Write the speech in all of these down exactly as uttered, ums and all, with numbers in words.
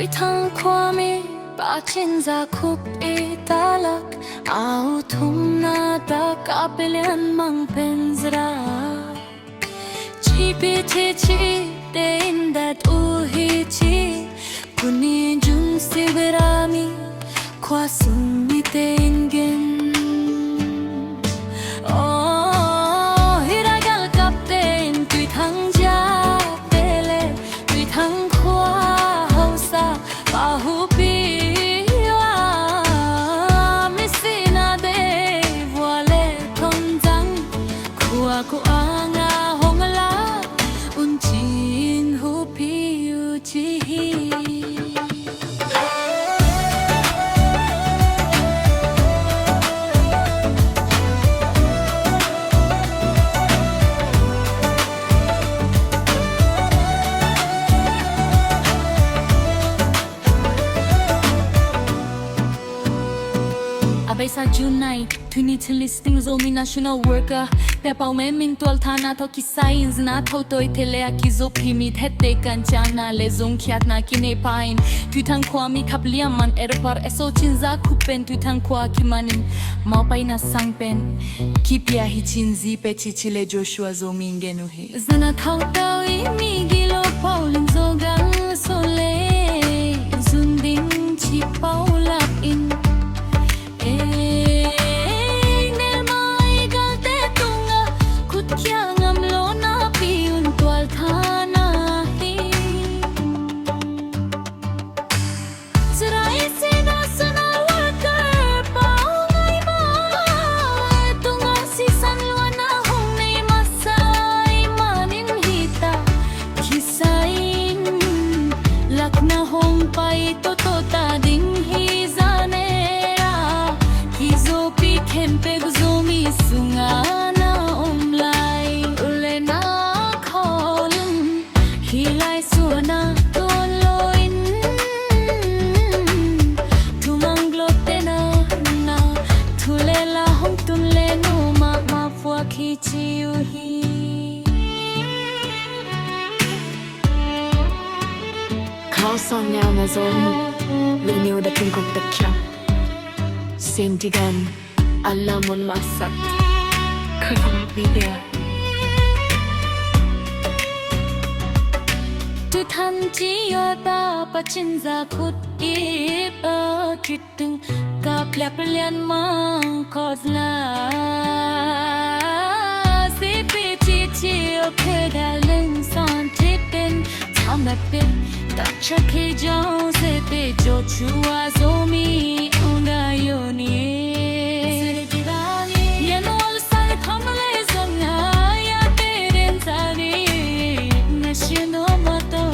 Tuithang khuami Pa Cin Za Khup i talak, a u thumna tak a Pi Lian Mang Pen Zra. Ci pi ci ci te in dat uh hi ci, tuni June Siberami khua sung mite in gen. Aw, hih rai galkapte in Tuithang ziate le Tuithang khua hausa Pa Hupi uh a, misina deih vua le Thongzang khua kuang a hong lak un ci-in Hupi uh ci hi. A beisa June nine, tuni Chin Listing Zomi National Worker Pi Pau Mei Min tualthana tawh kisai-in zina thotawite le a kizo pimi thette kanciamna le zongkhiatna kinei pa in Tuithang khuami khapliam man erpar eso Cin Za Khup pen Tuithang khua kimanin maupaina sang pen kipia hi ci-in Zi Pe Ci Ci le Joshua Zomi in gen uh hi. Zana thau tau i mi gilo Pau Lim Zo Gal So le zun ding ci Pau lak in. Ei ne mai galte tunga khut khia ngam lo na pi un tualthana hi. Zrai sina sana worker Pau Ngai Mai tunga sisan luana hong nei masa i manin hita kisai-in lakna hong pai toto ta ding hi. Zane a kizopi khempeuh Zomi sunga na om lai uh le na khawl un. Hih lai suana tuan lo in thumang glote na na thu le la hong tun le nu mahmah phuak hi ci uh hi. Khau Song Neu Na Zong Lu Neu Da King Kok Da Kiang Sin Ti Gan. Alamun masak. Khalam video. Tuithang ci a ta Pa Cin Za Khup i pa kitung kap liap lian mang kot la. Sipi ci ci o khe da leng san ci pen tam da pen tak cha khe jong se pe jo chua Zomi ung da yo ni. Yan wal sa le kham le zong a ya te den sa ni na shi no ma to.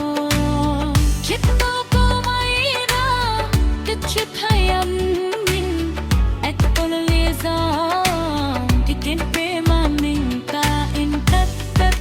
Kip no ko mai ra te chip hai am min et ko le zong ti tin pe ma min ta in tat tat.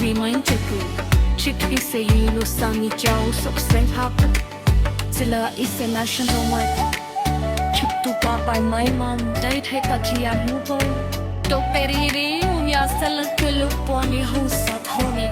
Remind to ku chit i se i lu sang i jau sok sen hap. Sila i se na shan do mai. Chit tu pa pai mai man dai thai ka chia mu bo. To peri ri u ya sal ke lu po ni hu sa tho ni.